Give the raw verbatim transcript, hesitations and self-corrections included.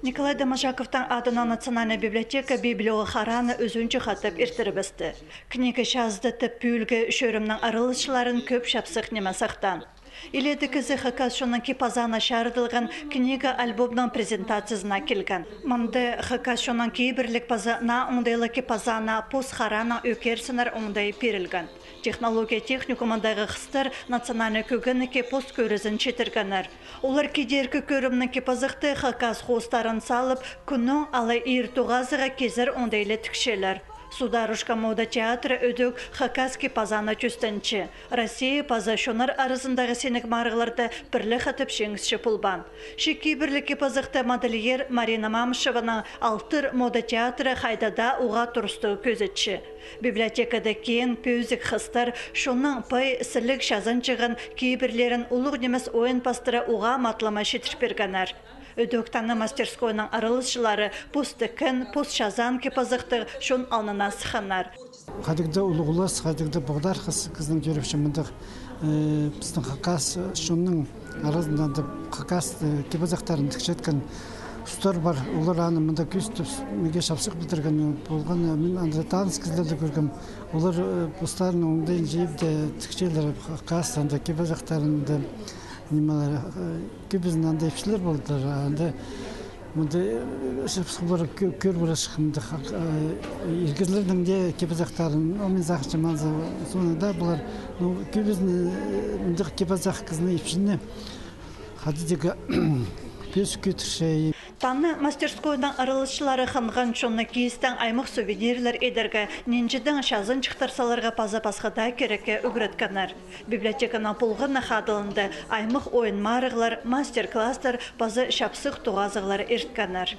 Николай Доможаковтың адынаң национальнай библиотека библиохараны ӱзінҷі хатап иртірібісті. Книга чазыда тіп пӱӱлге чӧрімнің араласчыларын кӧп чапсых ниме сахтаан. Илееде кізі хакас чонның кип-азаана чарыдылған книга-альбомның презентациязына килген. Мында хакас чонның кибірліг паза наа оңдайлығ кип-азаана пос харанаң ӧкерсінер оңдай пирілген. Технология техникумындағы хыстар национальнай кӧгенекке пос кӧрізін читіргеннер. Олар кидеркі кӧрімнең кип-азахты хакас хоостарын салып, кӱннің алай иир тоғазығға кизер оңдайлы тікчелер. «Сударушка» мода театры ідӧк хакас кип-азаана тӧстенче. Россия паза чоннар аразындағы синніг марығларда пір ле хатап чиңісчі полбаан. Че кибірліг кип-азахты модельер Марина Мамышеваның «Алтыр» мода театры хайдағ даа уғаа турыстығ кӧзітче. Библиотекада кең, пӧзік хыстар чонның пай сіліг чазанҷыған кибірлерін улуғ нимес ойын пастыра уғаа матлама читір пиргеннер. Ідӧк таныу мастерскойның араласчылары пос тіккен, пос чазаан кип-азахты чон алнына сыхханнар. Хайдағ даа улуғлас, хайдағ даа поғдархас кізінің тӧріпче мындағ, э, пістің хакас чонның аразында андағ хакас, э, кип-азахтарын тікчеткен устар пар. Олар аны мында кӧзітіп, мағаа чапсых пілдірген полған. Мин анда таныс кізілерді кӧргем. Олар, э, постарының оңдайын чыып тікчелер хакас андағ кип-азахтарында. Нимелер, э, кӧбізін анда ипчілер полдылар. Анда мында, э, чапсых полар, кӧ-, кӧр парчам мында хак-, э, ир кізілернің дее кип-азахтарын, ол мин сағынчам, анзы соонда полар, ну, кӧбізін, э, мындағ кип-азах кізіні ипчіні хайди дее пӧзік кӧдірче. Таныу мастерскойның араласчылары хынған чонны киистең аймах сувенирлер идерге, нинҷедең чазанҷыхтар саларға паза пасха даа кирекке ӱгреткеннер. Библиотеканың полғаннығ хадылында аймах ойын-марығлар, мастер-класстар паза чапсых тоғазығлар ирткеннер.